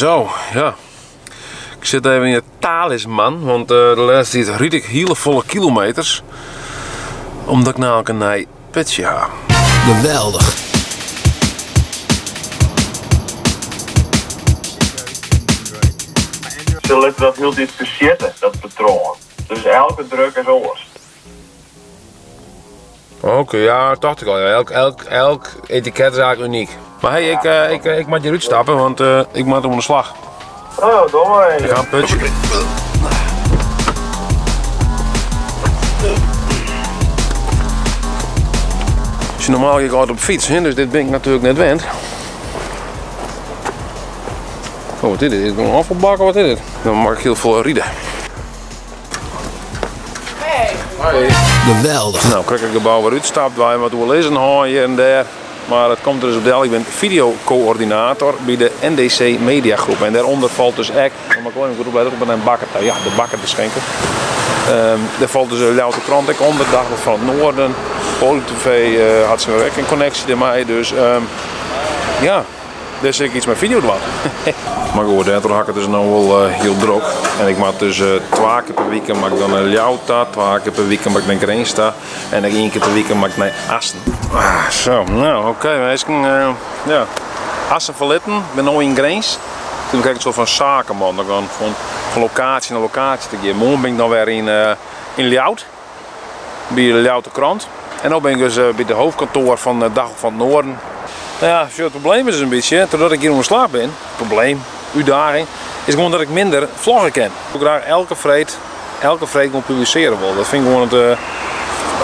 Zo, ja. Ik sit even yn de talisman, want de lêste tiid ryd ik hiele folle kilometers. Omdat ik namelijk in nij putsje ha. Geweldich. Se litte dat hieltyd fersjitte, dat patroan. Dus elke druk is oars. Oké, ja, tocht ik al. Ja. Elk, elk, elk etiket is eigenlijk unyk. Mar hey, ik, eh, ik, eh, ik moat hjir útstappe, want eh, ik moat oan de slach. Oh, doch mar Ik ha in putsje. Normaal ik altyd op fyts, hè, dus dit bin ik natuerlik net wend. Oh, wat is dit? Is dit in ôffalbak of wat is dit? Dan moat ik hiel folle ride. Hey. Geweldich. Nou, krekt it gebou wer útstapt, wy wat oerlizzen hân hjir en dêr. Mar it komt der dus op del, ik bin fideokoördinator by de NDC Mediagroep. En dêrûnder falt dus ek, dan moat ik wol even goed opletten, op in bakker ta. Ja, de bakker te schenken. Dêr falt dus de Ljouwerter Krant ek ûnder, Dagblad van het Noorden. Podium TV hat se ek in konneksje dêrmei, dus ja. Dêr sil ik iets mei fideo dwaan. Mar goed, dêrtroch ha ik it dus no wol hiel drok. En ik moat dus twa kear per wike moat ik dan nei Ljouwert ta, twa kear per wike moat ik nei Grins ta en ek ien kear per wike moat ik nei Assen. Ah, zo, nou oké okay, minsken. Ja. Assen ferlitten, bin no yn Grins. Toen krij ik in soart fan sakeman, dan gaan fan lokaasje nei lokaasje te gean. Moarn bin ik dan wer yn, yn Ljouwert. By de Ljouwerter Krant. En no bin ik dus by it hoofdkantoar fan Dagblad van het Noorden. Nou ja, het probleem is dus in bytsje, trochdat ik hjir oan de slach bin, probleem, útdaging, is gewoan dat ik minder vlogge kin. Ik wol graach elke freed, elke freed gewoan publisearje wol. Dat fyn ik gewoan it,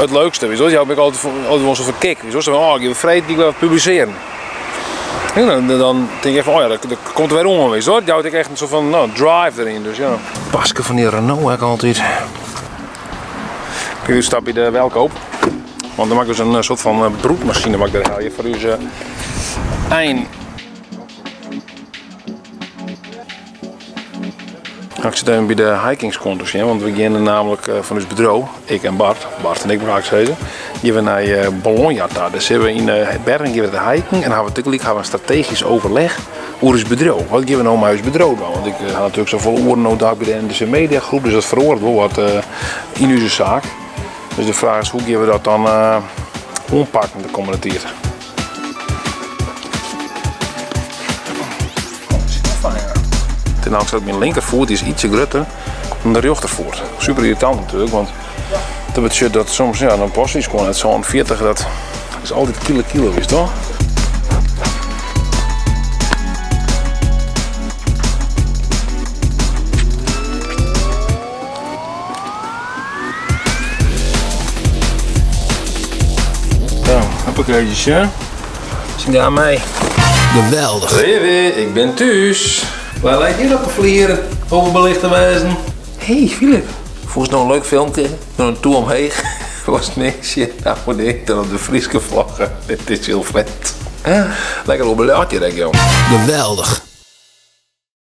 it leukste. Witst wol, ja, bin ik altyd, altyd wol soart fan kick. Witst wol, oh, ik gean freed gean ik wer wat publisearjen. Ja, dan, dan tink ik fan, oh ja, dat, dat komt der wer oan, witst wol. Dat jout ek echt in soart fan, no, drive deryn, dus ja. Paske fan dy Renault ek altyd. Ik stap by de Welkoop. Want dan moat ik dus in soart fan broedmasine moat ik der helje foar ús ein. Ik sit even by de hikingskuon te sjen, want we geane namelijk fan ús bedriuw, ik en Bart, Bart en ik moat ik sizze, gean we nei Bologna ta. Dêr sitte we yn bergen gean we te hiken en hawwe we tagelyk hawwe we in strategisch overleg oer ús bedriuw. Wat gean we no mei ús bedriuw dwaan? Want ik ha natuerlik safolle oeren no by de NDC Media Groep, dus dat feroaret wol wat yn ús saak. Dus de fraach is, hoe gean we dat dan oanpakken de kommende tiid? Ten aanzien myn linkerfoet is ietsje grutter dan de rjochterfoet. Super irritant natuerlik, want dat betsjut dat soms, ja, dan past dy skuon net 47, dat is altyd kilo kilo, witst toch? Zo, hoppakeetjes, hè? Zie daar mee. Geweldich. Livi, ik bin thús. Wa leit hjir op 'e flier overbelicht te wêzen? Hey Philip, fûnst no in leuk filmke? No in toer omheech. Was niks sjen abonneer dan op de Fryske vlogger. Dit is hiel fet. Lekker oerbeljocht hjir ek, jong. Geweldich.